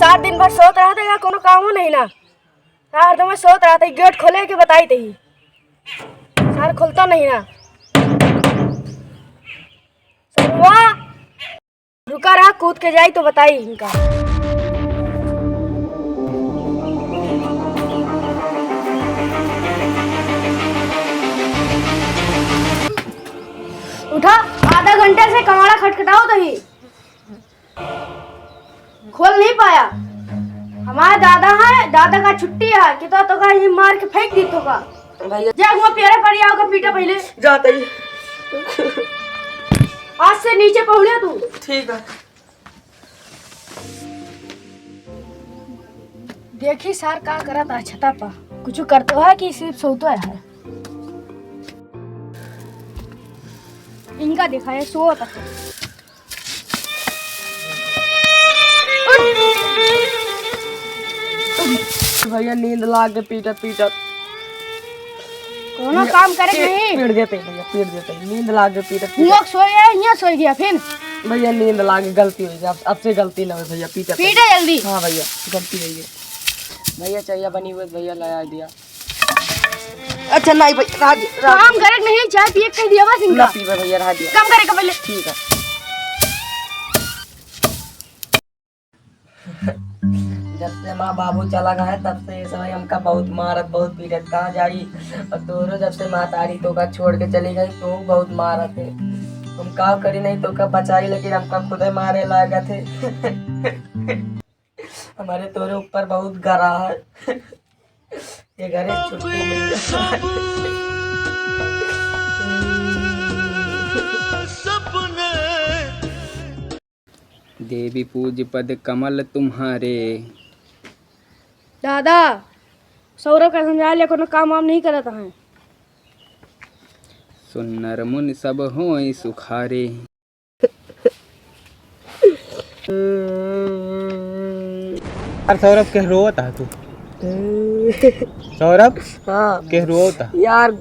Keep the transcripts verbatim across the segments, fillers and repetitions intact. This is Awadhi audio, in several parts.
सार दिन भर सोत रहत है, यहाँ कोनो कामो नहीं ना। सार तो मैं सोत रहत है, गेट खोले के बताई तही। सार खोलता नहीं ना। सरवा, रुका रहा, कूद के जाई तो बताई इनका। उठा, आधा घंटे से कमाड़ा खटखटाओ तही। खोल नहीं पाया। हमारे दादा है, दादा का छुट्टी है, कि तो, तो का ये मार के फेंक दी तो का। भैया। जा, हुआ पेरे पड़ी आओ का पीटा पहले। जाते ही। आज से नीचे पहुड़े तू। ठीक है। देखी सार का करत है छता पा। कुछ करतो है कि सिर्फ सोतो है? इनका देखा है, सोत है। भैया, नींद लाग के पीटत पीटत कोनो काम करे के पीट, नहीं। पीट देते भैया, पीट देते। नींद लाग के पीटत पीटत। हुआ सोया, यहाँ सोई गया फिर। भैया, नींद लाग के गलती हो गया, अब, अब से गलती ना हो भैया, पीटत पीटे जल्दी। हाँ भैया, गलती हो गई। भैया, चाहिए बनी हुई भैया, लगा दिया। अच्छा, नहीं भाई, रह दे, रह दे। काम करे के नहीं, चाय पिए के कह दिया बस इनका। ना पीबे भैया, रह दिया। काम करे के पहले। ठीक है। जब से माँ बाबू चला गए, तब से ये समय हमका बहुत मारत, बहुत पीटत। कहाँ जाई? और तोरो जब से महतारी तोका छोड़ के चली गई, तो बहुत मारत है। हम का करी, नहीं तोका बचाई, लेकिन हमका खुदे मारे लागत है। हमारे तोरे ऊपर बहुत गरा है। ये घरे छुट्टी मिल गया। देवी पूज पद कमल तुम्हारे। दादा, सौरभ का समझा लिया, कोनो काम वाम नहीं करत है। सुन नर मुनि सब होई सुखारे। यार सौरभ, के रोवत है तू? सौरभ, हाँ। के रोवत है? यार,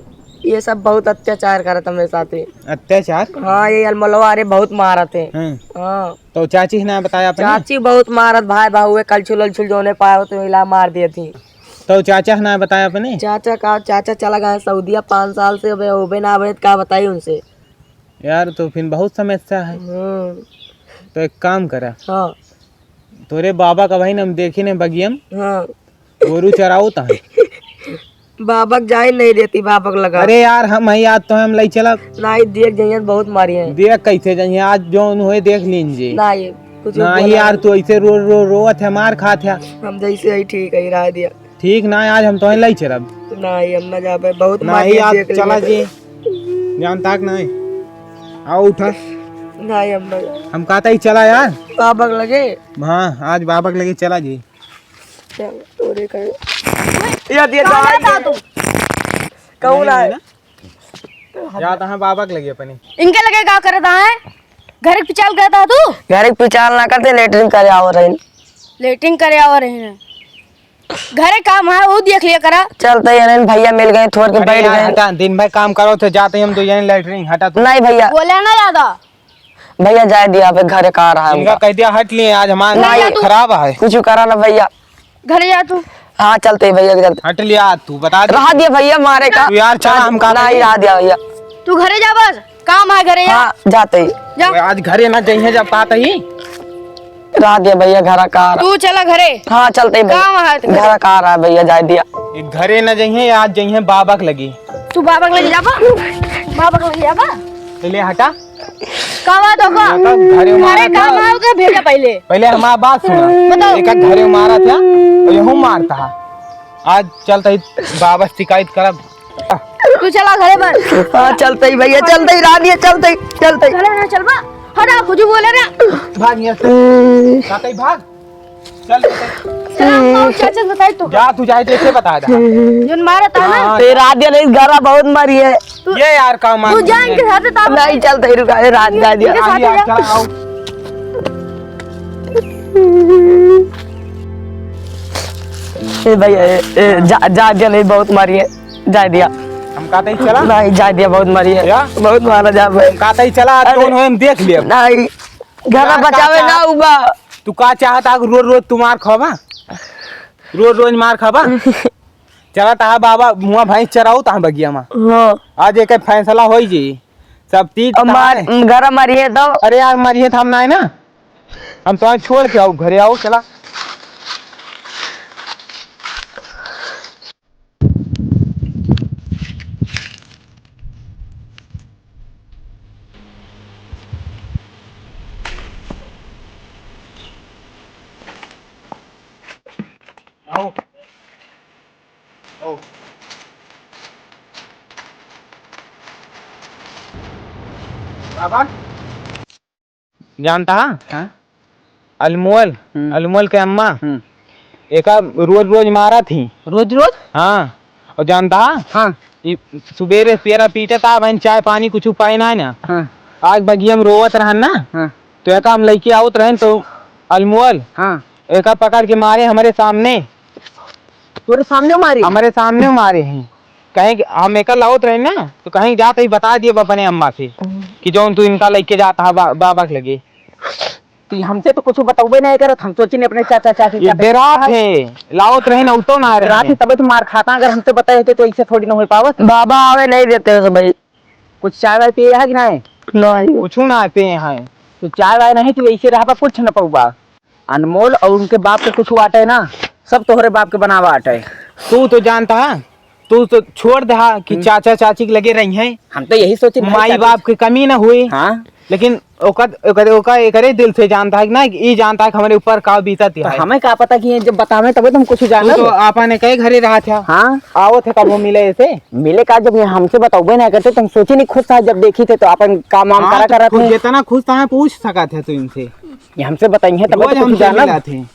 ये सब बहुत अत्याचार करत हमारे साथे। अत्याचार? हाँ, ये अलमलवा, अरे, बहुत मारत है। हाँ। हाँ। तो चाची ना बताया अपने? चाची बहुत मारत, भाई बाबू, कलछुल वलछुल जोने पाए होते, इला मार दिए थी। तो चाचा ना बताया अपने? चाचा का, चाचा चला गया सऊदिया पाँच साल से, अबे, ओबे ना आवे, का बताई उनसे? यार, तो फिर बहुत समस्या है। हम्म। तो एक काम करा। हाँ। तोरे बाबा का भाई ना हम देखी ने बगियम। हाँ। गोरू चराओ ता। बाबा के जाए नहीं देती, बाबा के लगा। अरे यार, हम ही आज तो हम लई चलब। नहीं, देख जाइए, बहुत मारी है। देख कैसे जाइए, आज जौन होए देख लीजिए। नहीं, कुछ नहीं बोला यार, नहीं। तू ऐसे रो, रो, रोवत है, मार खात है। हम जैसे ही ठीक है, रह दिया। ठीक ना, आज हम तोहे लई चलब। नहीं, हम ना जाबे, बहुत नहीं, मारिया आज देख चला लेबे। जी। जान ताक नहीं। आओ उठा। नहीं, हम ना जाबे। हम कहता ही चला यार। बाबक लगे? हाँ, आज बाबक लगे चला जी। चल, तोरे का। ये दिया कहाँ जाता तू? कौन नहीं, आए? नहीं ना। जाता है बाबक लगे अपने। इनके लगे का करता है? घर के पिछाल करता तू? घर के पिछाल ना करते, लेटरिन करे आवा रहे। लेटरिन करे आवा रहे। घरे काम है, वो देख लिया करा। चलते ही अनिल भैया मिल गए, थोड़ के अरे बैठ यार, गए। हटा, दिन भर काम करो थे, जाते ही हम दो जने लेटरिन, हटा तू। नहीं भैया। बोले ना ज्यादा। भैया जाए दिया, अबे घरे का रहा है इनका उनका। कह दिया हट लिए, आज हमारा नहीं, नहीं, तू खराब है। कुछ करा ना भैया। घरे जा तू। हाँ, चलते ही भैया, चलते। हट लिया तू, बता दे। रहा दिया भैया मारे का। तू यार चला, हम का नहीं, करी? रहा दिया भैया। तू घरे जा बस। काम है घरे, जा। हाँ, जाते ही। जा। ओए, आज घरे ना जइहे जब कहत ही। रह दे भैया, घरा का। तू चला घरे। हाँ, चलते ही भैया। काम है तो घरा का रहा भैया, जाए दिया। ये घरे ना जइहे, आज जइहे बाबक लगी। तू बाबक लगी जाबा? बाबक लगी जाबा? तो ले हटा। का बात हो का? घरे घरे मारा काम था। आओगे, भेजा पहले। पहले हमारा बात सुना। बताओ। एक घरे मारा था, और यहू मारता है। आज चलते ही बाबा शिकायत करब। तू चला घरे पर। हाँ, चलते ही भैया, चलते ही, रानी है, चलते ही, चलते ही। घरे ना चलबा? हटा, कुछ बोले ना। भाग यहाँ से। जाते ही भाग। चल, चल। चला, पाँव चाचा बताई तो। जा, तू जाए, देखे बता जा। जोन मारा था ना। हाँ। तेरा दिया नहीं, गारा बहुत मारी है। तू, ये यार, का मार तू जान के साथ था। नहीं, चलते ही रुका, ए, रात जा दिया। इनके साथ नहीं यार, जा। चला, आओ। ए भैया, ए, ए, जा, जा दिया नहीं, बहुत मारी है। जाए दिया। हम कहते ही चला। नहीं, जाए दिया, बहुत मारी है। क्या? बहुत मारा जा भाई। हम कहते ही चला, अरे। दोनों हम देख लिया। नहीं, घर अरे बचावे चाचा। ना उबा। तू का चाहत हा, रोज रोज तू मार खाबा? रोज रोज मार खाबा? चला तहा बाबा, मुआ भैंस चराऊ तहा बगिया मा। हाँ। आज एक फैसला होई जी। सब तीज अब मार, तहा है। घर मारिए तो। अरे यार, मारिए तो हम ना है ना। हम तो छोड़ के आओ, घरे आओ, चला। आओ। आओ। बाबा। जानता है? हाँ? अलमुअल, हम्म। अलमुअल के अम्मा, हम्म। एका रोज रोज मारा थी। रोज रोज? हाँ। और जानता है? हाँ। ई सुबेरे पेरा पीटे था, बहन चाय पानी कुछ पाए ना है ना। हाँ। आज बगिया में रोवत रहन ना, हाँ। तो एका हम लइके आवत रहन तो अलमुअल, हाँ। एका पकड़ के मारे हमरे सामने। तोरे सामने मारे? हमरे सामने मारे हैं। कहीं कि हम एका लावत रहे ना, तो कहीं जात ही बता दिए अपने अम्मा से कि जौन तू इनका लइके जात हा बा-, बाबा के लगे। तू हमसे तो कुछ बतौबे नहीं करत, हम सोचिन अपने चाचा चाची ये का बेरात हाँ। है, लावत रहे ना, उतो ना रहे। रात ही तबे तो मार खाता, अगर हमसे बताए होते तो ऐसे थोड़ी ना हो पावत। बाबा आवे नहीं देते हो भाई। कुछ चाय वाय पिए है कि नहीं? नहीं। कुछ ना पिए हैं। तो चाय वाय नहीं, तू ऐसे रहबा, कुछ न पौबा। अनमोल और उनके बाप के कुछ वाटे ना, सब तोहरे बाप के बनावा आटे। तू तो जानता है, तू तो छोड़ दे हा कि हम्म। चाचा चाची के लगे रही हैं। हम तो यही सोचिन भाई, माई चाचा बाप की कमी ना हुई। हाँ। लेकिन ओकर, ओकर, ओकर एकरे दिल से जानता है कि ना, ई जानता है कि हमरे ऊपर का बीतत तो है। हमें का पता कि ये जब बतावे तबे तो हम कुछ तू जानब। तो आपन एके घरे रहत है। हाँ। आवत है कबो मिले ऐसे? मिले का, जब ये हमसे बतौबे नहीं करते तो हम सोचिन खुश था, जब देखी थे तो आपन काम वाम हाँ, करा तो करत खुश, है। जितना खुश था पूछ सकत है तू इनसे। ये हमसे बताई है तब रोज तो कुछ हमसे जानब। मिलत हैं।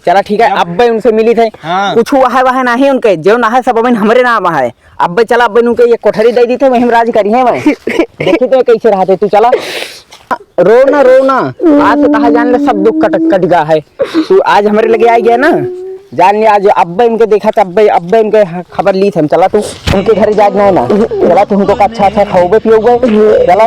चला ठीक है, जब अब्बे उनसे मिली थे। हाँ। कुछ वहा वहा नहीं उनके, जो ना है सब अबे हमरे नाम है। अब्बे चला, अब्बे उनके ये कोठरी दे दी थे, वही हम राज करी है वही। देखी तो कैसे रहते, तू चला। रो ना, रो ना, आज से तहा जान ले सब दुख कट, कट गया है। तू आज हमरे लगे आ गया ना, जान ले आज अब्बे उनके देखा था, अब्बे, अब्बे उनके खबर ली थे हम। चला तू उनके घर जाए ना, ना। चला तू उनको अच्छा अच्छा खाओगे पियोगे, चला।